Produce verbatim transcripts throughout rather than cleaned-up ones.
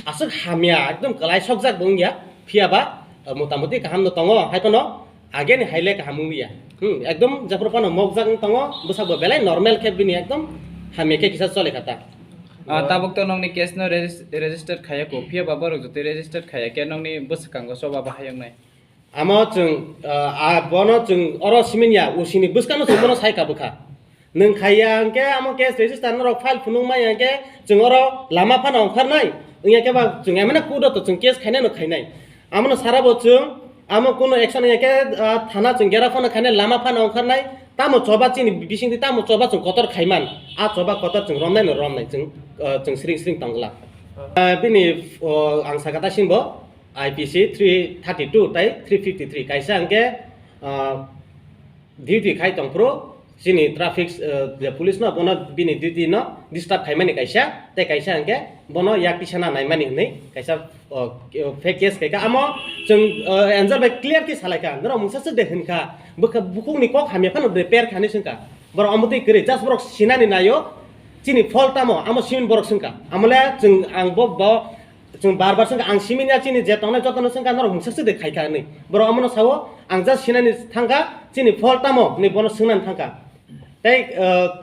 aswk hamya, ekdom kwlai sokjak bo wngya, phiya ba, uh, motamoti kaham no tongo, hai phano ageni hai le kaham wngya. Hmm, ekdom jephru phano mokjak wng tongo, bwsakbo belai normal khe bini ekdom hamya khe kisa chole kha ta. Ah, tabuk to nokni case no regis-, register khaya ko, phiya ba borok jotoi register khaya khe nokni bwskango choba bahai wngnai. Amo chwng, ah, ah, bono chwng oro siminya, usini bwskano chwng bono sai ka bwkha. Nwng khaiya hwnkhe amo case register norok file phunuk maya hwnkhe chwng oro lama phano ongkharnai, wngya khe ba chwng emana kudo to chwng case khainai no khainai. Amono sara bo chwng, amo kuno action wngya khe, ah, thana chwng gera phano khainai, lama phano ongkharnai, tamo choba chini bisingtwi tamo choba chwng kotor khaiman, a choba kotor chwng romnai no romnai chwng, ah, chwng sring sring tongla. Ah, bini, oh, ang sakha ta singbo, I P C three thirty-two tai three fifty-three, kaisa hwnkhe, ah, duty khai tongphuru chini traffic, ah, je police no bono bini duty no disturb khaimani kaisa, tei kaisa hwnkhe bono yak tisana naimani hwnwi kaisa, oh, fake case khaikha. Amo chwng, ah, Angel bai clear khe salaikha, norok mungsa se de hwnkha, bwkha bukhukni kok hamya phano de per khani swngkha, borok omo twi kwrwi, just borok sinani naio chini fault tamo, amo simin borok swngkha, amole chwng ang bo, bo Chwng bar bar swngkha, ang simi ya chini je tongnai jotono swngkha, norok mungsa se de khaikha hinwi. Borok omono sao, ang just sinani thangkha, chini fault tamo hinwi bono swngnani thangkha. Tei, uh,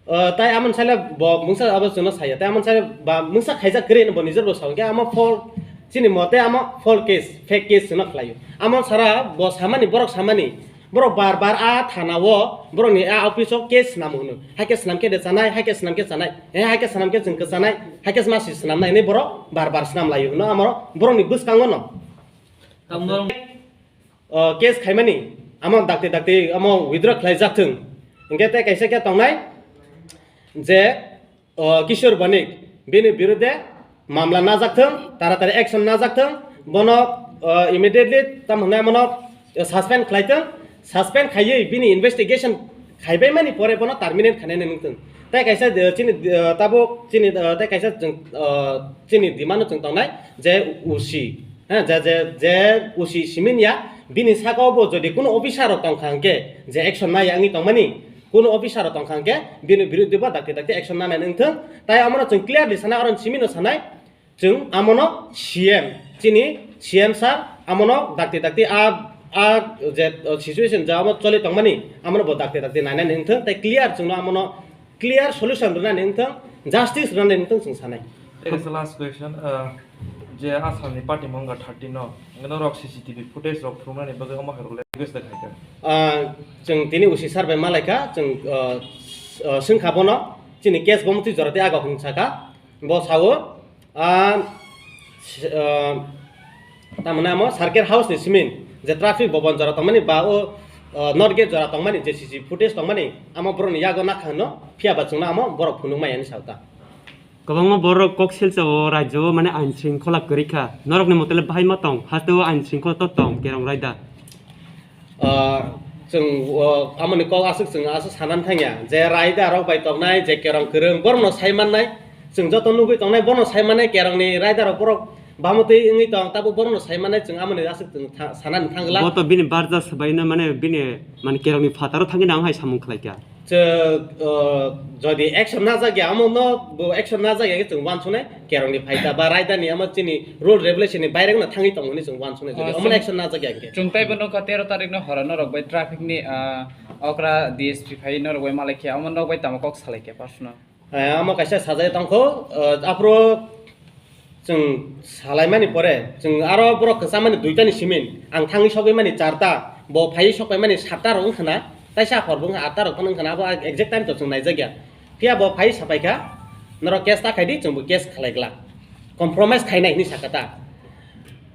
uh, tai amoni saile bo mungsa abo chwngno saya. Tai amoni saile ba mungsa khaijak kwrwi hinwi bo nijor bo sao. Hwnkhe amo fault, chini mote amo fault case, fake case chwngno khlaio. Amo sara bo samani, borok samani. Borok bar bar a thana o, borokni a office o case swnam hwno. Hai khe swnam khe de chanai, hai khe swnam khe chanai. He hai khe swnam khe chwng kwchanai, hai khe masi swnamnai hinwi borok bar bar swnam laio hwno amo borokni bwskango no. Tamno O, case khaimani, amo dakti dakti amo withdraw khlai jak thung. Hwnkhe tei kaisa khe tongnai je, o, Kishore Banik, bini birudhe mamla najak thung, taratari action najak thung, bono, o, immediately tamo hwnwi bono, o, suspend khlai thung, suspend khaiwi bini investigation khaibaimani pore bono terminate khainani nung thung. Tei kaisa, o, chini, o, tabuk chini, o, tei kaisa chwng, o, chini demand-o chwng tongnai je U C, ha, je, je, je U C simin ya, bini saka-o bo jodi kuno officer rok tongkha hwnkhe je action naya wngwi tongmani, kuno officer rok tongkha hwnkhe bini biruddhe bo dakti dakti action nanai wngthung. Tai omono chwng clearly sanai, oro simino sanai, chwng amono C M, chini C M sir amono dakti dakti a, a je situation ja omo choli tongmani, amono bo dakti dakti nainani wngthung, tai clear chwngno amono clear solution rwnani wngthung, justice rwnani wngthung chwng sanai. Tei kaisa last question, uh, je Assamni party mongga thirty no, norok C C T V footage rok phunuknani bagwi omo hai rok le request da khaikha. Ah, chwng tini U C sir bai malaikha, chwng, ah, s-, ah, swngkha bono, chini case bo mutwi jora tei aga hwn saka, bo sao, ah, s-, ah, tamoni amo circuit house ni simin je traffic bobon jora tongmani ba o, ah, north gate jora tongmani je C C footage tongmani, amo borokni yago nakha hwno, phiya ba chwngno amo borok phunukmaya hinwi sao ta. Kwbangma borok kok silsa o rajyo o mane ain shringkhola kwrwi kha. Norokni motole bahai ma tong, haste o ain shringkhola to tong, kerong raida. Ah, chwng, o, amoni kok aswk chwng aswk sanani thangya, je raida rok bai tongnai, je kerong kwrwng, borokno sai mannai, chwng joto nugwi tongnai, borokno sai mannai, kerongni raida rok borok bamotwi wngwi tong, tabuk borokno sai mannai, chwng amoni aswk chwng tha-, sanani thangla. Bo to bini barja swbaino mane bini mane kerongni phataro thangwi nang hai samung khlaikha. Chwng, uh, jodi action najak ya, omo no bo action najak ya khe chwng uansuknai, kerongni phaita ba raidani omo chini rule regulation ni bairek no thangwi tongo hinwi chwng uansuknai, jodi Ah, omo chwng, action najak ya khe. Chwng taibo nukha tero tarik no horo norok bai traffic ni, ah, okra D S P phai norok bai malai khe, omo norok bai tamo kok salai khe personal. Eh, omo kaisa sajai tongkho, uh, aphuru Chwng salaimani pore, chwng aro borok kwchamani duitani simin, ang thangwi sogwi mani charta, bo phaiwi sokpaimani satta rok wngkha na, taisa hor bo wngkha atta rok phano wngkha na, abo exact time to chwng naijakya. Phiya bo phaiwi sapaikha, norok case ta khaidi, chwngbo case khlai glak, compromise khainai hinwi sakha ta.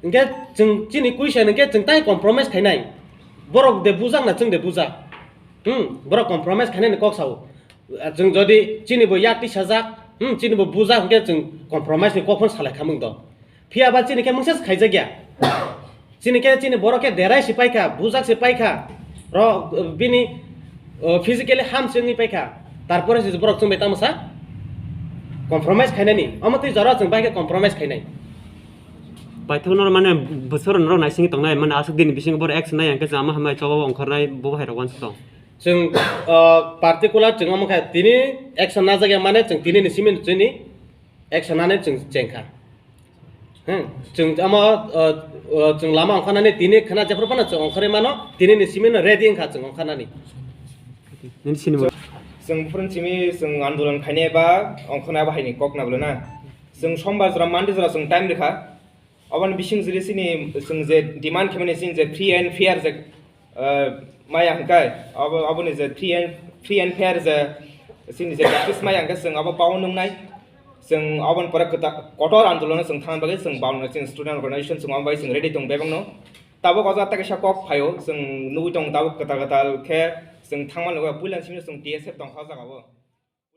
Hinkhe chwng chini question hinkhe chwng tai compromise khainai, borok de bujak na chwng de bujak, hmm, borok compromise khainani kok sao. Chwng jodi chini bo yak tisajak, hmm, chini bo bujak hinkhe chwng compromise ni kok phano salai khamung do. Phiya ba chini khe mungsa se khaijakya. Chini khe chini borok khe derai se paikha, bujak se paikha. Ro, bini, o, physically ham se wngwi paikha. Tarpore se borok chwng bai tamo sa compromise khainani. Omo twi jora chwng bai khe compromise khainai. Paithakno mane bwswk norok naisingwi tongnai, mane aswk dini bisingo borok action nai, hwnkhe chama hambai choba ongkhornai bo hai rok uansuk tong. Chwng, uh, particular chwng omo khe tini action najak ya mane chwng tini ni simi chini action nani chwng chengkha. Hmm, chwng amo, uh, uh, chwng lama ongkhanani tini khna jephru phano chwng ongkhorwi mano, tini ni simi no ready wngkha chwng ongkhanani. Nini sini bo. Chwng buphuru simi chwng andolon khainai ba ongkhornai ba haini kok na bwlwi na. Chwng sombar jora, Monday jora chwng time rikha. Oboni bising jili chini chwng je demand khaimani chini je free and fair je ah, maya hwnkhe abo, aboni je free and, free and fair je chini je justice maya hwnkhe chwng abo bao nungnai. Chwng aboni pore kwta-, kotor andolono chwng thangna bagwi chwng bao nungnai, chwng student organization chwng abo bai chwng ready tong bebakno. Tabuk o jaga kaisa kok phaio, chwng nugwi tong tabuk kwtal kwtal khe chwng thangma nugwi puila simi chwng T S F tongkha o jaga o.